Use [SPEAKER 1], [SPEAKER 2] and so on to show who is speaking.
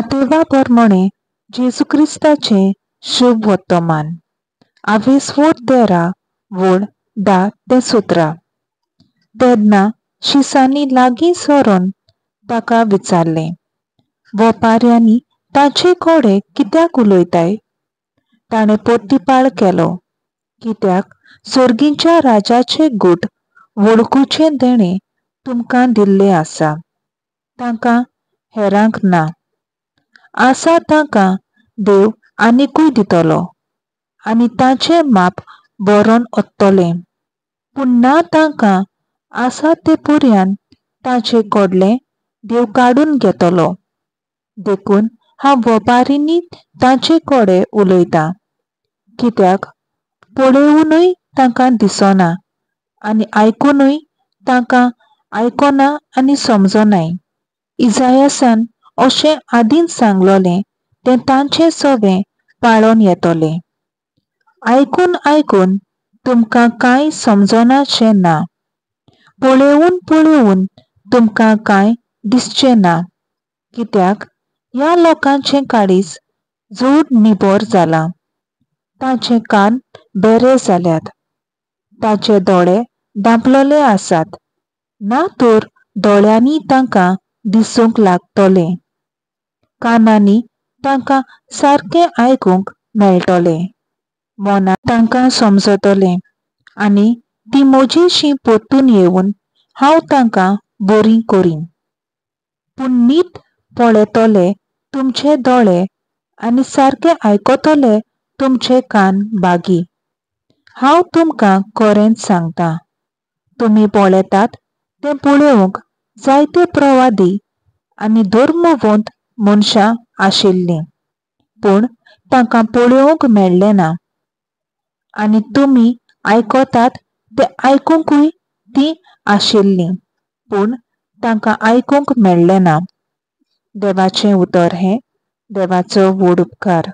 [SPEAKER 1] मातेवा पोरमोणे जेजू क्रिस्ताचें शुभ वर्तमान. आवेस्वोर 13 वोळ 10 ते 17. तेन्ना शिसांनी लागीं सरोन ताका विचारलें, वोपाऱ्यांनी ताचे कोडे कित्याक उलयताय? ताणें पोरतिपाळ केलो, कित्याक सोर्गीच्या राजाचे गूट वळखुचें देणें तुमकां दिल्लें आसा, तांकां हेरांक ना. आसा तांकां देव आनिकूय दितलो आनी ताचें माप बरोवन ओत्तलें, पूण ना तांकां आसा ते पुऱ्यान ताचे कडलें देव काडून घेतलो. देखून हांव वोपारींनी ताचे कडेन उलयतां, कित्याक पळोवनूय तांकां दिसना आनी आयकुनूय तांकां आयकना आनी समजनाय. इजायासान अशें आदींच सांगलोलें तें तांचें सवें पाळोन येतलें. आयकून आयकून तुमकां कांय समजनाशें ना, पळोवन पळोवन तुमकां कांय दिसचें ना, कित्याक ह्या लोकांचें काळीज जोड निबर जालां, तांचे कान बेरे जाल्यात, ताचे दोळे धांपलेले आसात, ना तर दोळ्यांनी तांकां दिसूंक लागतलें, कानांनी तांकां सारकें आयकूंक मेळटलें, मनान तांकां समजतलें आनी ती म्हजीशी परतून येवन हांव तांकां बरीं करीन. पूण नीत पळयतले तुमचे दोळे आनी सारकें आयकतले तुमचे कान बागी. हांव तुमकां खरेंच सांगता, तुमी पळयतात तें पळोवंक जायते प्रवादी आनी धर्मवंत मनशां आशिल्लीं, पूण तांकां पळोवंक मेळ्ळें ना. आनी तुमी आयकतात तें आयकुंकूय तीं आशिल्लीं, पूण तांकां आयकूंक मेळ्ळें ना. देवाचें उतर हें देवाचो व्हड उपकार.